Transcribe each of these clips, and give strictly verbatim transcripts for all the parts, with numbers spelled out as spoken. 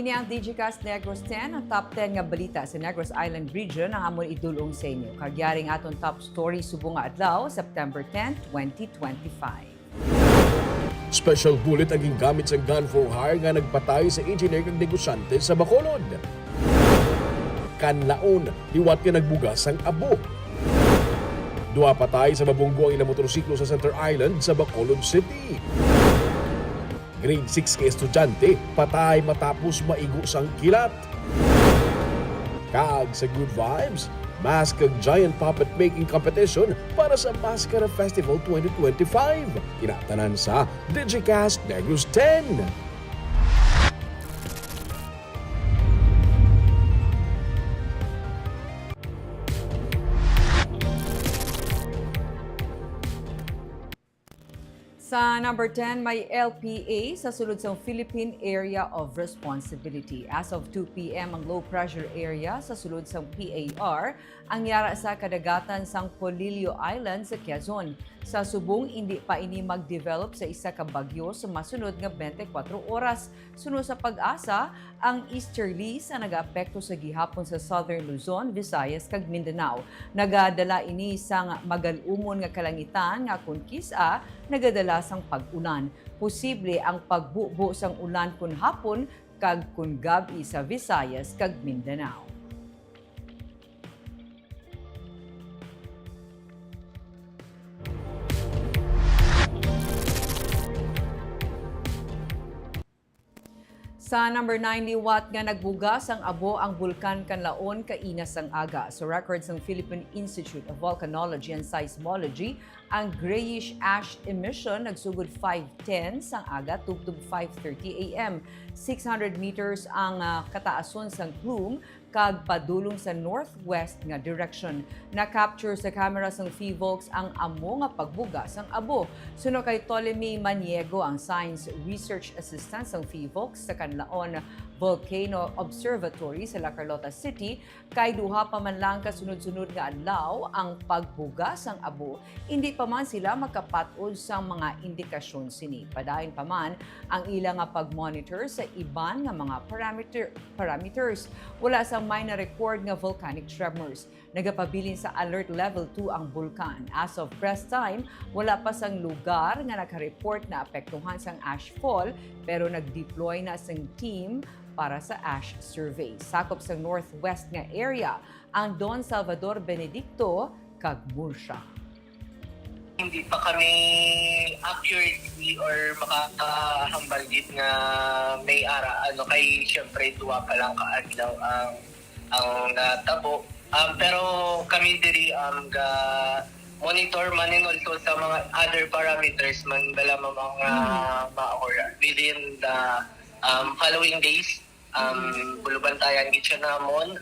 Ang Digicast Negros ten, ang top ten nga balita sa Negros Island Region ang amon idul-ong sa inyo. Kag yari ang aton top story subong nga adlaw, September ten, twenty twenty-five. Special bullet ang gingamit sang gun for hire nga nagpatay sa engineer kag negosyante sa Bacolod. Kanlaon, liwat nga nagbuga sang abo. Duha patay sa mabunggo ang ila motorsiklo sa Center Island sa Bacolod City. Grade six ka estudyante patay matapos maigo sang kilat. Kag sa Good Vibes, mask kag giant puppet making competition para sa Mascara Festival twenty twenty-five. Kinatanan sa Digicast Negros ten. Sa number ten, may L P A sa sulod sang Philippine Area of Responsibility. As of two P M, ang low pressure area sa sulod sang P A R ang yara sa kadagatan sang Polillo Island sa Quezon. Sa subong, indi pa ini mag-develop sa isa ka bagyo sa masunod nga twenty-four oras. Suno sa PAGASA, ang easterlies ang nagaapekto sa gihapon sa Southern Luzon, Visayas, kag Mindanao. Nagadala ini sang magal-umon nga kalangitan nga kon kis-a nagadala sang pag-ulan. Posible ang pagbubo sang ulan kon hapon kag kon gab-i sa Visayas kag Mindanao. Sa number nine, liwat nga nagbuga sang abo ang Bulkan Kanlaon kaina sang aga. Sa record sang Philippine Institute of Volcanology and Seismology, ang grayish ash emission nagsugod five ten sang aga tubtob five thirty A M. Six hundred meters ang, ah, kataason sang plume kag padulong sa northwest nga direksyon. Na-capture sa camera sang PHIVOLCS ang amo nga pagbuga sang abo. Suno kay Ptolemy Maniego, ang Science Research Assistant sang PHIVOLCS sa Canlaon Volcano Observatory sa La Carlota City, kay duha pa man lang ka sunod-sunod nga adlaw ang pagbuga sang abo, indi pa man sila makapat-od sang mga indikasyon sini. Padayon pa man ang ila nga pag-monitor sa iban nga mga parameter, parameters. Wala sang may na-record nga volcanic tremors. Nagapabilin sa Alert Level two ang bulkan. As of press time, wala pa sang lugar nga naka-report na apektuhan sang ash fall, pero nag-deploy na sang team para sa ash survey. Sakop sang northwest nga area ang Don Salvador, Benedicto, kag Murcia. Hindi pa kami accurately or makakahambal gid nga may ara, ano, kay syempre duwa pa lang ka adlaw ang, ang natabo. Um, pero kami diri, um, ga monitor man and also sa mga other parameters man bala, mga, mm, maor within the, um, following days. Um, mm, bulubantayan gid siya namon.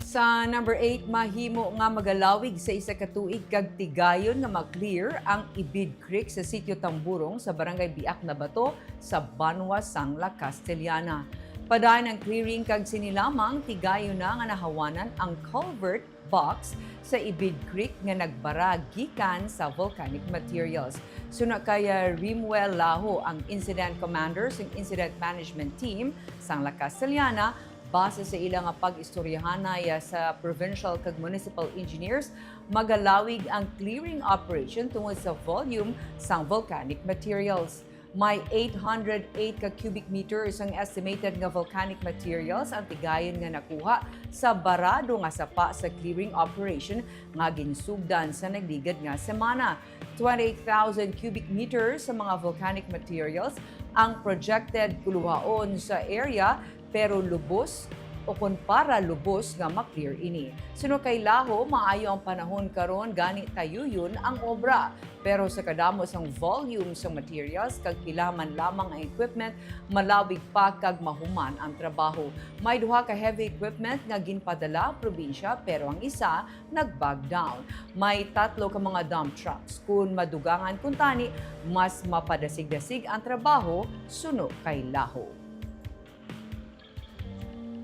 Sa number eight, mahimo nga magalawig sa isa ka tuig kag tigayon nga ma-clear ang Ibid Creek sa Sitio Tamburong sa Barangay Biak na Bato sa Banwa sang La Castellana. Padayon ang clearing kag sini lamang tigayon na nga nahawanan ang culvert box sa Ibid Creek nga nagbara gikan sa volcanic materials. Suno kay, ah, Rimuel Laho, ang incident commander sang incident management team sang La Castellana, base sa ila nga pag-istoryahanay, ah, sa provincial kag municipal engineers, magalawig ang clearing operation tungod sa volume sang volcanic materials. May eight hundred eight ka cubic meters ang estimated nga volcanic materials ang tigayon nga nakuha sa barado nga sapa sa clearing operation nga ginsugdan sa nagligad nga semana. Twenty-eight thousand cubic meters sa mga volcanic materials ang projected kuluhaon sa area, pero lubos o kon para lubos nga ma-clear ini. Suno kay Laho, maayo ang panahon karon, gani tayuyon ang obra. Pero sa kadamo sang volume sang materials kag pila man lamang ang equipment, malawig pa kag mahuman ang trabaho. May duha ka heavy equipment nga ginpadala ang probinsya, pero ang isa nag-bog down. May tatlo ka mga dump trucks. Kon madugangan kuntani, mas mapadasig-dasig ang trabaho, suno kay Laho.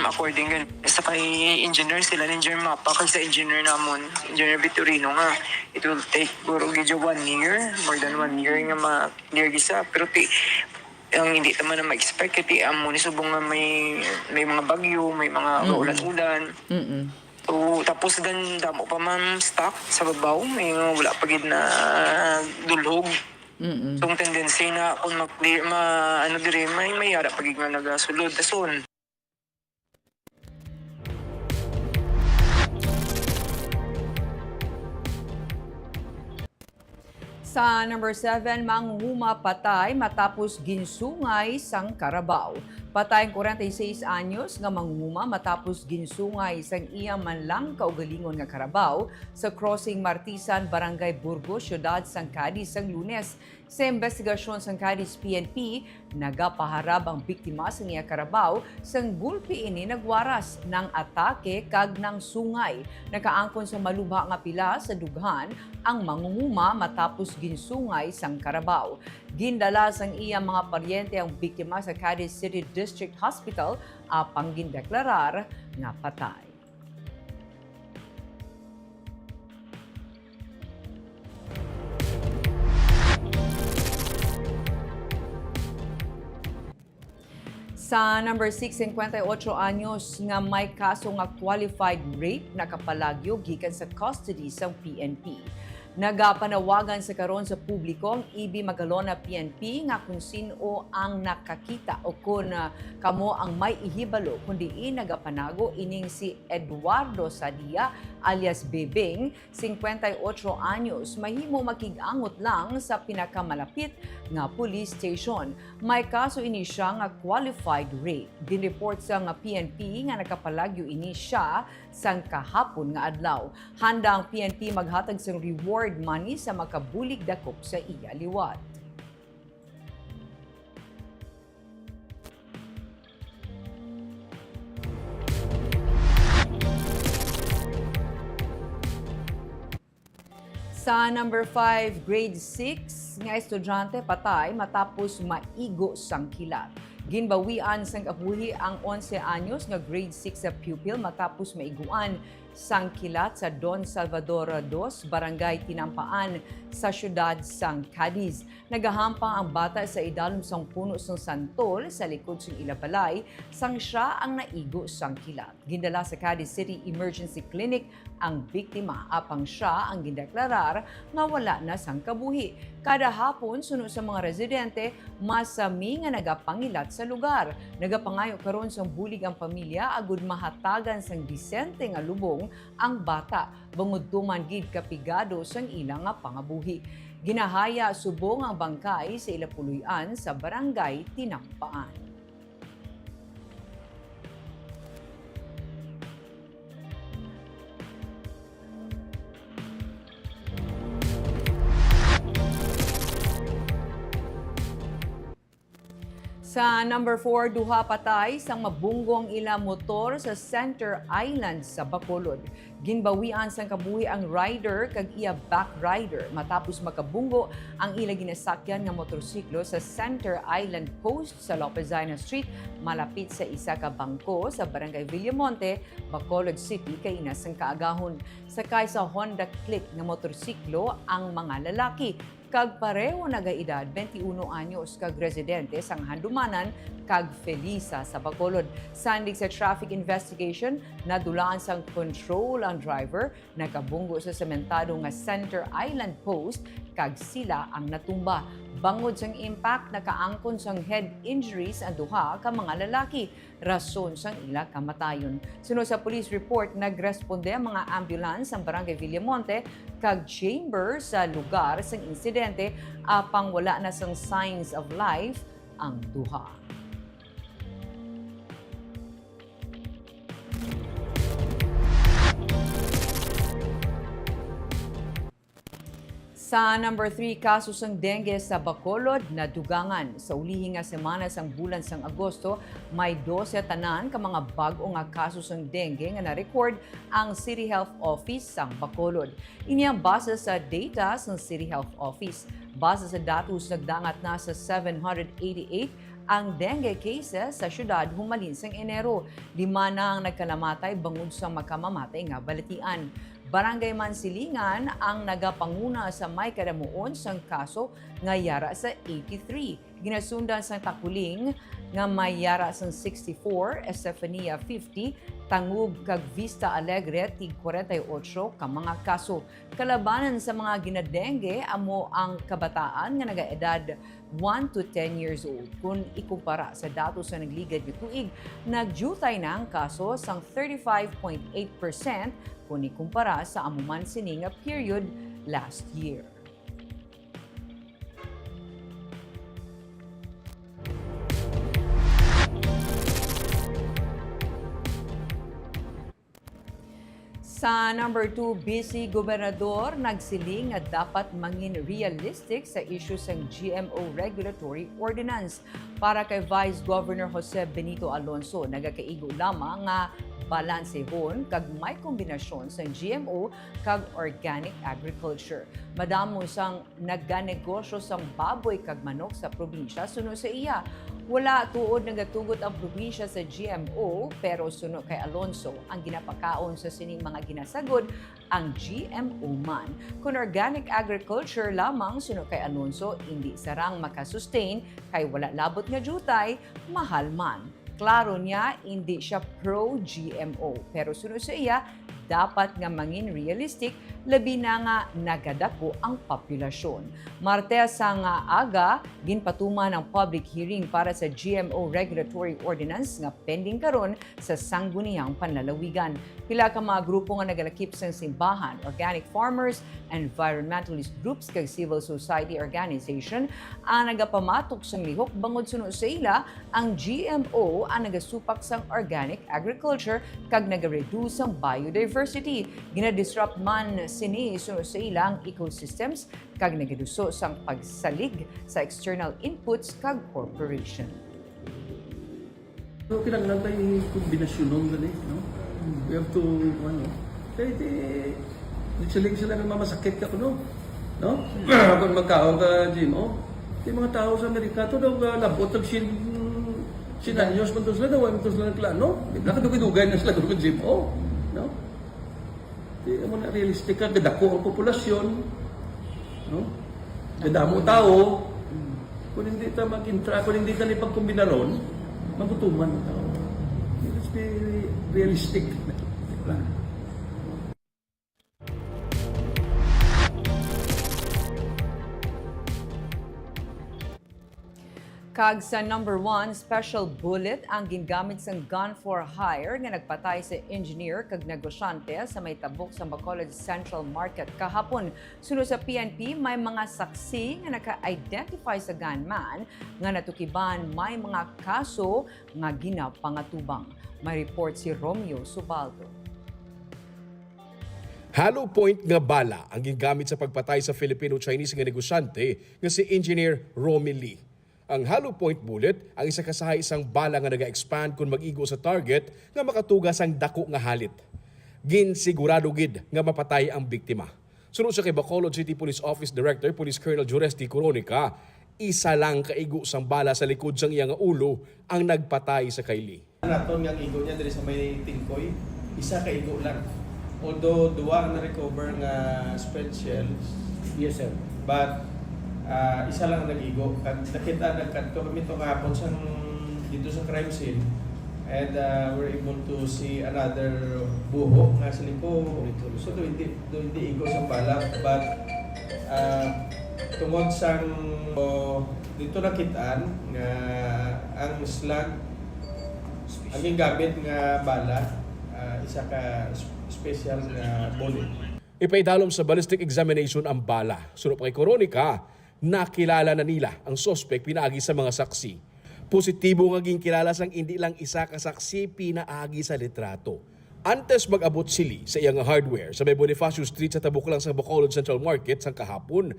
According gan-, sa kay engineer, sila ni Engineer Mapa, kag sa engineer namon, Engineer Victorino, nga it will take siguro gid one year, more than one year nga ma-clear gisa. Pero ti, ang hindi naman na ma-expect kay ti amo ni subong nga may, may mga bagyo, may mga Mm. ulan-ulan. Mm-mm. So, tapos dan damo pa man stock sa babaw, may mga wala pa gid na dulhog. Mm-mm. So, ang tendency na kung mag-, ma-, ano diri, may, may ara pa gid nga nagasulod dason. Sa number seven, manguhuma patay matapos ginsungay sang karabaw. Patay ang kwarenta y seis anyos nga manguhuma matapos ginsungay sang iya man lang kaugalingon nga karabaw sa Crossing Martisan, Barangay Burgos, Siyudad sang Cadiz, sang Lunes. Sa imbestigasyon sang Cadiz P N P, nagapaharab ang biktima sang iya karabaw sang gulpi ini nagwaras, nang atake kag nang sungay. Nakaangkon sa malubha nga pila sa dughan ang manguhuma matapos ginsungay sang karabaw. Gindala sang iya mga paryente ang biktima sa Cadiz City District Hospital, apang gindeklarar nga patay. Sa number six, singkwenta y ocho anyos nga may kaso nga qualified rape nakapalagyo gikan sa custody sang P N P. Nagapanawagan sa karon sa publiko ang E B Magalona P N P nga kung sin-o ang nakakita o kon, ah, kamo ang may ihibalo, kun diin nagapanago ining si Eduardo Sadia alias Bebeng, singkwenta y ocho anyos, mahimo makig-angot lang sa pinakamalapit nga police station. May kaso ini siya nga qualified rape. Ginreport sa nga P N P nga nakapalagyo ini siya sang kahapon nga adlaw. Handa ang P N P maghatag sang reward money sa makabulig dakop sa iya liwat. Sa number five, grade six nga estudyante patay matapos maigo sang kilat. Ginbawian sang kabuhi ang onse anyos nga grade six sa pupil matapos maiguan sang kilat sa Don Salvador Dos, Barangay Tinampaan, sa siyudad sang Cadiz. Nagahampang ang bata sa idalom sang puno sang santol sa likod sang ila balay sang siya ang naigo sang kilat. Gindala sa Cadiz City Emergency Clinic ang biktima, apang siya ang gindeklarar nga wala na sang kabuhi. Kada hapon, suno sa mga residente, masami nga nagapangilat sa lugar. Nagapangayo karon sang bulig ang pamilya agud mahatagan sang disente nga lubong ang bata, bangod tuman gid kapigado sang ila nga pangabuhi. Ginahaya subong ang bangkay sa ila puloy-an sa Barangay Tinampaan. Sa number four, duha patay sang mabunggo ang ila motor sa Center Island sa Bacolod. Ginbawian sang kabuhi ang rider kag iya back rider matapos makabunggo ang ila ginasakyan nga motorsiklo sa Center Island Post sa Lopezina Street, malapit sa isa ka bangko sa Barangay Villamonte, Bacolod City, kaina sang kaagahon. Sakay sa Honda Click nga motorsiklo ang mga lalaki, kag pareho nagaedad, twenty-uno anyos, kag residente sang Handumanan kag Felisa sa Bacolod. Sandig sa traffic investigation, nadulaan sang control ang driver, nakabunggo sa sementado nga Center Island Post, kag sila ang natumba. Bangod sang impact, nakaangkon sang head injuries ang duha ka mga lalaki, rason sang ila kamatayon. Suno sa police report, nagresponde ang mga ambulance sang Barangay Villamonte kag chamber sa lugar sang insidente, apang wala na sang signs of life ang duha. Sa number three, kaso sang dengue sa Bacolod nadugangan. Sa ulihi nga semana sang bulan sang Agosto, may dose tanan ka mga bag-o nga kaso sang dengue nga na-record ang City Health Office sang Bacolod. Ini ang base sa data sang City Health Office. Base sa datos, nagdangat na sa seven hundred eighty-eight Ang dengue cases sa siyudad humalin sang Enero, lima na ang nagkalamatay bangod sa makamamatay nga balatian. Barangay Mansilingan ang nagapanguna sa may kadamuon sang kaso nga yara sa eighty-three. Ginasundan sang Taculing nga may yara sang sixty-four, Estefania fifty, Tangub kag Vista Alegre tig forty-eight ka mga kaso. Kalabanan sa mga ginadengue amo ang kabataan nga nagaedad one to ten years old. Kun ikumpara sa datos sa nagligad nga tuig, nagyutay na ang kaso sang thirty-five point eight percent kun ikumpara sa amo man sini nga period last year. Sa number two, Vice Gobernador nagsiling nga dapat mangin realistic sa issue sang G M O regulatory ordinance. Para kay Vice Governor Jose Benito Alonso, nagakaigo lamang nga balansehon kag may kombinasyon sang G M O kag organic agriculture. Madamo sang naganegosyo sang baboy kag manok sa probinsya, suno sa iya. Wala tuod nagatugot ang probinsya sa G M O, pero suno kay Alonso, ang ginapakaon sa sining mga ginasagod ang G M O man. Kon organic agriculture lamang, suno kay Alonso, indi sarang makasustain kay wala labot nga diutay, mahal man. Klaro niya, indi siya pro G M O, pero suno sa iya, dapat nga mangin realistic, labi na nga nagadako ang populasyon. Martes sang aga, ginpatuman ang public hearing para sa G M O Regulatory Ordinance nga pending karon sa Sangguniang Panlalawigan. Pila ka mga grupo nga nagalakip sang simbahan, organic farmers, environmentalist groups kag civil society organization ang nagapamatok sang lihok bangod suno sa ila, ang G M O ang nagasupak sang organic agriculture kag nagareduce sang biodiversity. Ginadisrupt man sini suno sa ila ang ecosystems kag nagaduso sang pagsalig sa external inputs kag corporation. So, kinahanglan may kombinasyon nun gani, no? We have to, ano, kaya di, siling sila nga mamasakit ka kuno, no? Kung magkaon ka, Jim, oh, yung mga tao sa Amerika, to daw, uh, labot ang sin, sin anyos, man to sila, daw, man to sila nagla-, no? Nakadugay-dugay na sila doon, Jim, oh, no? Di mo na realistic ka, gadako ang populasyon, no? Gadamo tao. Kung hindi ta mag-intra, kung hindi ta ni pagkombinaron, magutuman ang tao. Let's be realistic. Kag sa number one, special bullet ang gingamit sang gun for hire nga nagpatay sa engineer kag negosyante sa may tabok sa Bacolod Central Market kahapon. Suno sa P N P, may mga saksi nga naka-identify sa gunman nga natukiban may mga kaso nga ginapangatubang. May report si Romeo Subaldo. Hollow point nga bala ang gingamit sa pagpatay sa Filipino-Chinese nga negosyante nga si Engineer Romy Lee. Ang hollow point bullet ang isa ka sahi sang bala nga naga-expand kon mag-igo sa target nga makatuga sang dako nga halit. Ginsigurado gid nga mapatay ang biktima. Suno sa kay Bacolod City Police Office Director Police Colonel Juresti Coronica, isa lang ka igo sang bala sa likod sang iya nga ulo ang nagpatay sa kay Lee. Naton nga ang igo niya diri sa may tingkoy, isa ka igo lang. Although duwa ang na-recover nga spent shells, Yes, sir. but ah, isa lang ang nag-igo. Kag nakita, nagkadto kami to kahapon sang dito sa crime scene, and ah, we're able to see another buho nga siling ko, so do hindi, do hindi igo sa bala, but ah, tungod sang, oh, dito nakitaan nga ang slug, ang gingamit nga bala, ah, isa ka sp- special nga bullet. Ipaidalom sa ballistic examination ang bala. Suno pa kay Coronica, nakilala na nila ang suspek pinaagi sa mga saksi. Positibo nga ginkilala sang indi lang isa ka saksi pinaagi sa litrato. Antes mag-abot si Lee sa iya nga hardware sa may Bonifacio Street sa tabok lang sa Bacolod Central Market sang kahapon,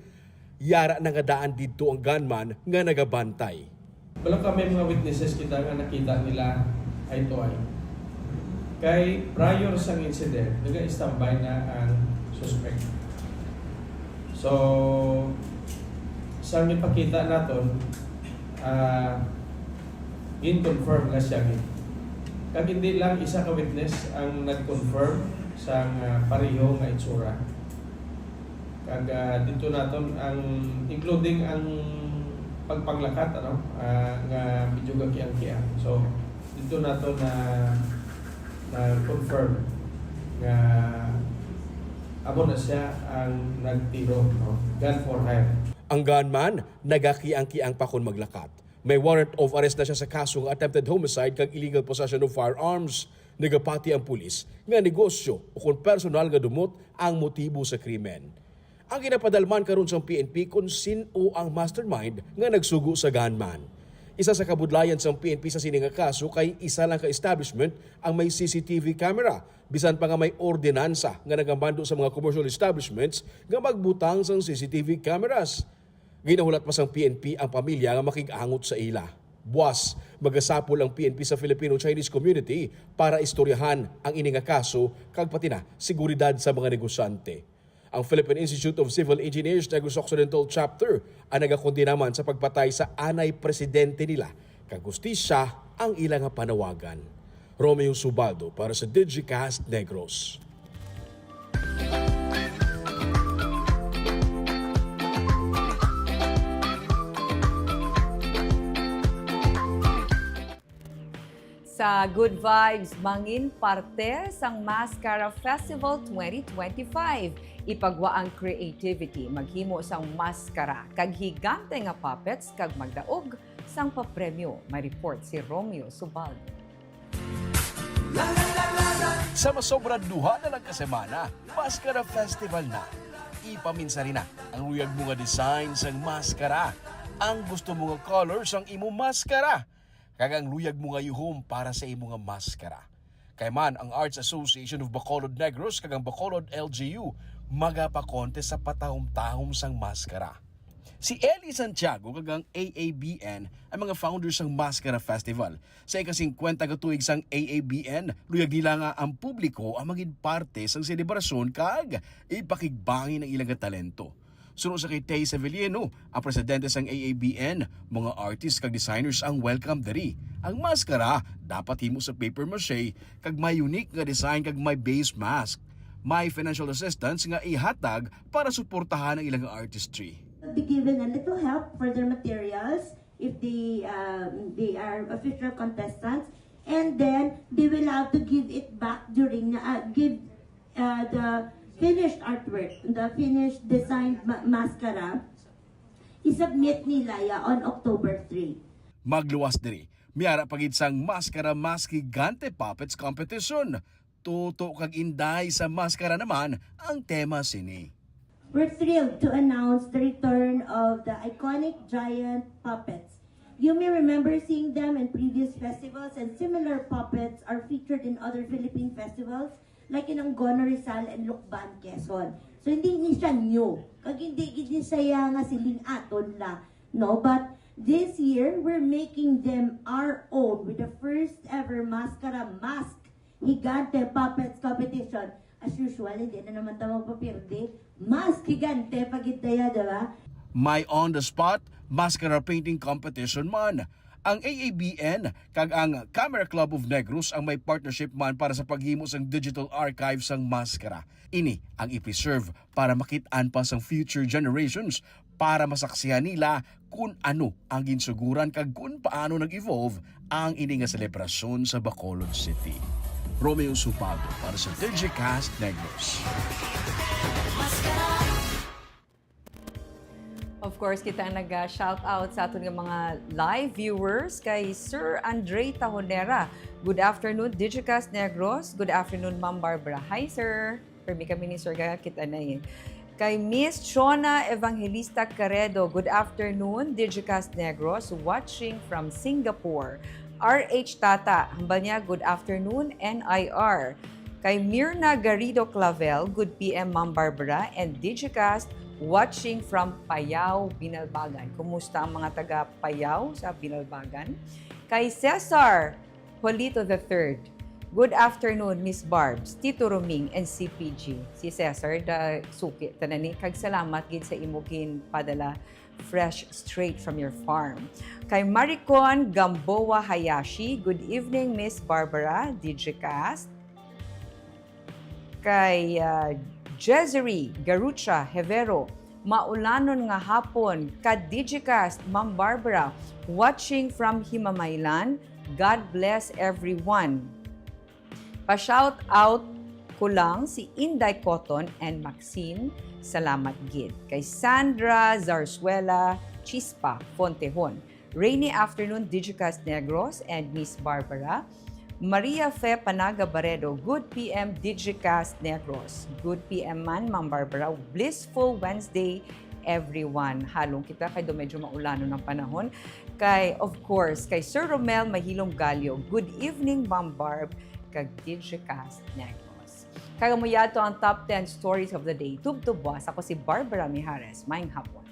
yara na nga daan didto ang gunman nga nagabantay. Wala pa may mga witnesses kita nga nakita nila eye to eye. Kay prior sang incident, naga-standby na ang suspect. So, sa gipakita naton, ah, Gin-confirm nga siya gid. Kag hindi lang isa ka witness ang nag-confirm sang, ah, pareho nga itsura. Kag, ah, dito naton ang, including ang pagpanglakat, ano, ah, nga medyo gakiang-kiang. So, dito naton na, na-confirm nga amo na siya ang nagtiro, no? Gun for hire. Ang gunman nagakiang-kiang pa kon maglakat. May warrant of arrest na siya sa kaso nga attempted homicide kag illegal possession of firearms. Nagapati ang pulis nga negosyo o kon personal nga dumot ang motibo sa krimen. Ang ginapadalman karon sang P N P kon sin-o ang mastermind nga nagsugo sa gunman. Isa sa kabudlayan sang P N P sa sini nga kaso kay isa lang ka establishment ang may C C T V camera, bisan pa nga may ordinansa nga nagamando sa mga commercial establishments nga magbutang sang C C T V cameras. Ginahulat pa sang P N P ang pamilya nga makig-angot sa ila. Buas, magasapol ang P N P sa Filipino-Chinese community para istoryahan ang ini nga kaso kag pati na seguridad sa mga negosyante. Ang Philippine Institute of Civil Engineers Negros Occidental Chapter ang nagakondena man sa pagpatay sa anay presidente nila, kag hustisya ang ila nga panawagan. Romeo Subaldo para sa Digicast Negros. Sa Good Vibes, mangin parte sang Mascara Festival twenty twenty-five. Ipagwa ang creativity, maghimo sang maskara kag higante nga puppets kag magdaog sang papremyo. May report si Romeo Subaldo. Sa masobra duha na lang ka semana, Mascara Festival na. Ipaminsari na ang luyag mo nga design sang maskara, ang gusto mo nga color sang imo maskara, kag ang luyag mo nga yuhom para sa imo nga maskara. Kay man ang Arts Association of Bacolod Negros kag ang Bacolod L G U magapakonte sa patahom-tahom sang maskara. Si Eli Santiago kag ang A A B N ang mga founders sang Maskara Festival. Sa ika-singkwenta ka tuig sang A A B N, luyag nila nga ang publiko ang magin parte sang selebrasyon kag ipakigbangin ang ilang talento. Suno sa kay Tay Sevillano, ang presidente sang A A B N, mga artists kag designers ang welcome diri. Ang maskara dapat himo sa paper mache kag may unique nga design kag may base mask. May financial assistance nga ihatag para suportahan ang ilang artistry. Be given a little help for their materials if they uh, they are official contestants, and then they will have to give it back during uh, give uh, the finished artwork, the finished designed ma- mascara. I-submit nila ya on October three. Magluwas diri, may ara pa gid sang maskara mask gigante puppets competition. Tuto kag inday sa maskara naman ang tema sini. We're thrilled to announce the return of the iconic giant puppets. You may remember seeing them in previous festivals, and similar puppets are featured in other Philippine festivals like in Angono, Rizal, and Lucban, Quezon. So hindi ni siya new, kag hindi gid ni siya nga siling aton la, no? But this year, we're making them our own with the first ever Mascara Mask Gigante Puppets Competition. As usual, hindi na naman ta magpapirdi. Mas gigante pa gid tayo, di ba? May on the spot mascara painting competition man. Ang A A B N kag ang Camera Club of Negros ang may partnership man para sa paghimo sang digital archive sang maskara. Ini ang i-preserve para makit-an pa sang future generations para masaksihan nila kun ano ang ginsuguran kag kun paano nag-evolve ang ini nga selebrasyon sa Bacolod City. Romeo Subaldo para sa Digicast Negros. Of course, kita ang nag-shout out sa aton nga mga live viewers kay Sir Andre Tahonera. Good afternoon, Digicast Negros. Good afternoon, Ma'am Barbara. Hi, sir. Permi kami ni Sir kaya kita na eh. Kay Miss Chona Evangelista Caredo, good afternoon, Digicast Negros, watching from Singapore. R H Tata, hambal niya, good afternoon, N I R. Kay Mirna Garrido Clavel, good P M Ma'am Barbara and Digicast, watching from Payao, Binalbagan. Kumusta ang mga taga Payao sa Binalbagan? Kay Cesar Polito the third, good afternoon, Miss Barbs, Tito Roming, and C P G. Si Cesar da suki tanan ni, kag salamat gid sa imo ginpadala fresh straight from your farm. Kay Maricon Gamboa Hayashi, "Good evening, Miss Barbara, Digicast." Kay, ah, Jezery Garucha Hevero, "Maulanon nga hapon ka Digicast, Ma'am Barbara, watching from Himamaylan. God bless everyone." Pa-shout out ko lang si Inday Cotton and Maxine. Salamat gid. Kay Sandra Zarzuela Chispa Fontehon, "Rainy afternoon, Digicast Negros and Miss Barbara." Maria Fe Panaga Baredo, "Good P M, Digicast Negros." Good P M man, Ma'am Barbara. "Blissful Wednesday, everyone." Halong kita kay do medyo maulanon ang panahon. Kay, of course, kay Sir Romel Mahilom Galio, "Good evening, Ma'am Barb, kag Digicast Negros." Kag amo yato ang top ten stories of the day. Tubtob buwas, ako si Barbara Mijares. Maayong hapon.